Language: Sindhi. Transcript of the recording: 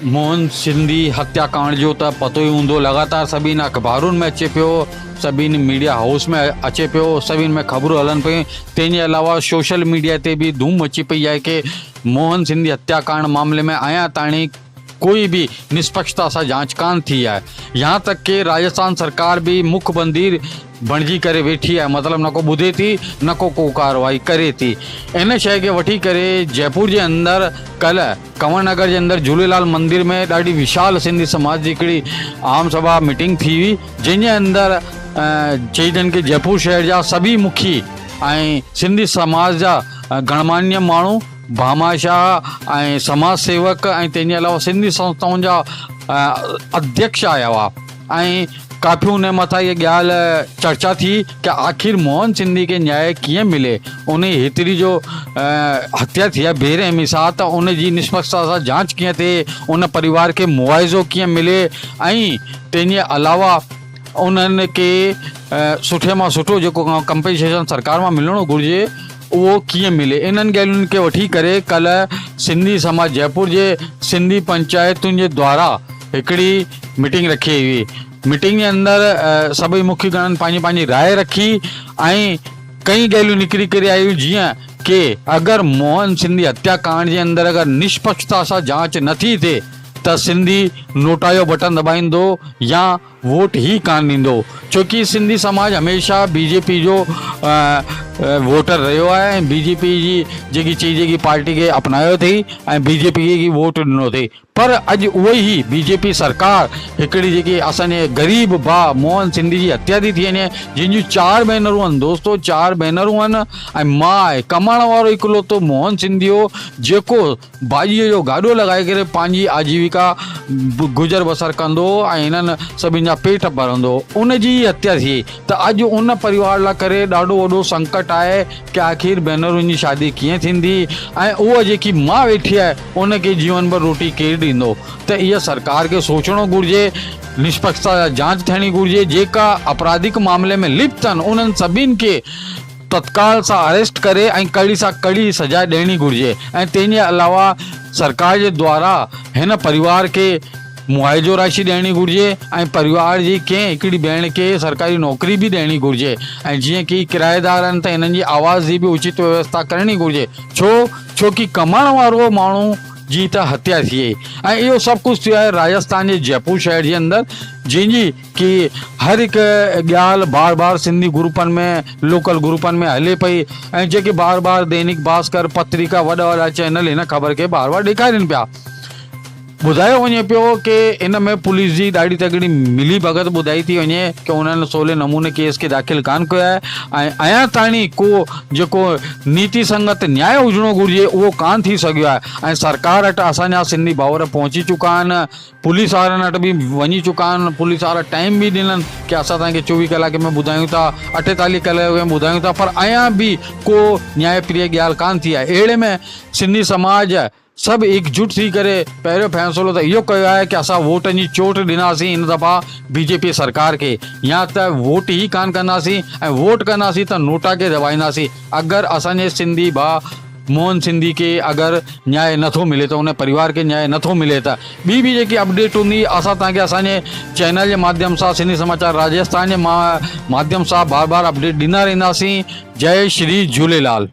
موهن سنڌي هتيا ڪانڊ جو ته پتو ئي هوندو لڳاتار سڀني اخبارن ۾ اچي پيو سڀني ميڊيا هائوس ۾ اچي پيو سڀني ۾ خبرون هلن پيون تنهن جي علاوه سوشل ميڊيا تي به ڌوم مچي پئي آهي ڪي موهن سنڌي هتيا ڪانڊ معاملي ۾ اڃا تاڻي ڪوئي به نشپڪشتا سان جانچ ڪانه ٿي آهي يهان تڪ ڪي راجستان سرڪار به مک بندير بڻجي ڪري ويٺي آهي مطلب نه ڪو ٻڌي ٿي نه ڪو ڪو ڪارروائي ڪري ٿي ان شيء کي وٺي ڪري جئپور جي اندر ڪلهه ڪنور نگر جي اندر جهوليلال مندر ۾ ڏاڍي وشال سنڌي سماج جي هڪڙي عام سڀا ميٽنگ ٿي هئي جنهن جي اندر چئجن ڪي جئپور شهر جا سڀئي مکي ۽ سنڌي سماج جا گڻمانيه ماڻهو ڀاماشاهه ۽ سماج سيوڪ ۽ تنهن جي علاوه سنڌي سنسٿائن جا اڌيڪش آيا هئا ۽ ڪافي ان مٿان اها ڳالهه چرچا ٿي ڪه آخر موهن سنڌي کي نياء ڪيئن ملي ان هيتري جو هتيا ٿي آهي بي رحمي سان ته ان جي نشپڪشتا سان جانچ ڪيئن ٿئي ان پريوار کي معاوضو ڪيئن ملي ۽ تنهن جي علاوه انهن کي سٺي مان سٺو جيڪو ڪمپنسيشن سرڪار مان ملڻو گهرجي اهو ڪيئن ملي انهن ڳالهين کي وٺي ڪري ڪلهه سنڌي سماج جئپور جي سنڌي پنچائتن جي دوارا هڪڙي ميٽنگ رکي هئي ميٽنگ جي اندر سڀئي مکي گڻن پنهنجي پنهنجي راء رکي ۽ ڪئي ڳالهيون نڪري ڪري آيون جيئن ڪي اگر موهن سنڌي هتيا ڪانڊ جي اندر اگر نشپڪشتا سان جانچ نٿي ٿئي ته سنڌي نوٽا جو بٽن دٻائيندو يا ووٽ ئي ڪانه ڏيندو ڇو ڪي سنڌي سماج هميشه بي جي پي جو ووٽر رهيو آهي ۽ بي جي پي جي جيڪي چئجي ڪي پارٽي کي اپنايو اٿئي ۽ بي جي پي کي ئي ووٽ ڏنو اٿئي پر اڄ اهو ئي بي جي پي سرڪار هڪڙي جيڪي اسان جي غريب ڀاء موهن سنڌي جي هتيا ٿي ٿي وڃي جن جون چار ڀينرون آهن دوستو چار ڀينرون آهن ۽ ماء آهي ڪمائڻ وارو اڪلوتو موهن سنڌي هو جيڪو ڀاڄيء جو گاڏو لڳائي ڪري پنهنجي آجيوڪا گذر بسر ڪندو هو ۽ هنن سڀني جا پيٽ ڀرندو هو. ان جي ئي هتيا ٿي ته اڄ ان پريوار لاء ڪري ڏاڍو وڏو سنڪٽ آهي ڪي آخر ڀينرن جي شادي ڪيئن ٿيندي ۽ اها جيڪي ماء ويٺي آهي ان کي جيون ڀر روٽي ڪير ڏيندو ته اها سرڪار کي سوچڻو گهرجي نشپڪشتا سان جانچ ٿيڻي گهرجي جيڪا اپراڌڪ معاملي ۾ لپت آهن انهن سڀني کي تتڪال سان اريسٽ ڪري ۽ ڪڙي سان ڪڙي سزا ڏيڻي گهرجي ۽ تنهن جي علاوه سرڪار جي دوارا هن پريوار کي معاوضو راشي ڏيڻي گهرجي ۽ پريوار جي ڪنهن هڪڙي ڀيڻ کي سرڪاري نوڪري به ڏيڻي گهرجي ۽ جيئن ڪي ڪرائيدار آهن ته هنن جي آواز جي به اچت ويوسٿا ڪرڻي گهرجي ڇو ڇو ڪي ڪمائڻ وارو ماڻهو جي ته هتيا ٿئي ۽ اهو سڀ ڪجهه ٿيو آهي راجسٿان جي جئپور شهر جي اندر جنهن جي ڪي هر هڪ ڳالهه بار بار سنڌي گروپن ۾ لوڪل گروپن ۾ هلي پئي ۽ جيڪي بار بار دينڪ ڀاسڪر پتريڪا وڏا وڏا چينل هن خبر کي بار بار ڏيکارين پيا ٻڌايو وڃي پيو ڪي ان ۾ پوليس جي ڏاڍي تڪڙي ملي ڀڳت ٻڌائي ٿي وڃي ڪي انهن سولي نموني ڪيس کي داخل ڪانه ڪيو آهي ۽ اڃا تائين ڪو جيڪو نيتي سنگت نياء هجڻو گهرجي اهو ڪانه ٿي سگهيو آهي ۽ سرڪار وٽ اسان جا سنڌي ڀائر پهچي چڪا آهن پوليس وارن وٽ به وڃي چڪا آهن پوليس وارا ٽائيم به ڏنن ڪي اسان توهان کي 24 ڪلاڪ ۾ ٻڌايون ٿا 48 ڪلاڪ ۾ ٻڌايون ٿا پر اڃا به ڪو نياء پريه ڳالهه ڪانه ٿي آهي اهڙي ۾ سنڌي سماج سڀ هڪجٽ ٿي ڪري پهريون فيصلو ته اهو ڪيو آهي ڪي اسان ووٽن جي چوٽ ڏناسين هن دفعا بي جي پي سرڪار کي يا ته ووٽ ئي ڪانه ڪنداسين ۽ ووٽ ڪنداسين ته نوٽا کي دٻائينداسين اگر اسان جي سنڌي ڀاء موهن سنڌي کي اگر نياء نٿو ملي ته ان پريوار کي نياء نٿو ملي ته ٻي به جيڪي اپڊيٽ هوندي اسان توهان کي اسان جي چينل جي ماڌيم سان سنڌي سماچار راجسٿان جي ماڌيم سان بار بار اپڊيٽ ڏيندا رهنداسين جئي شري جهوليلال.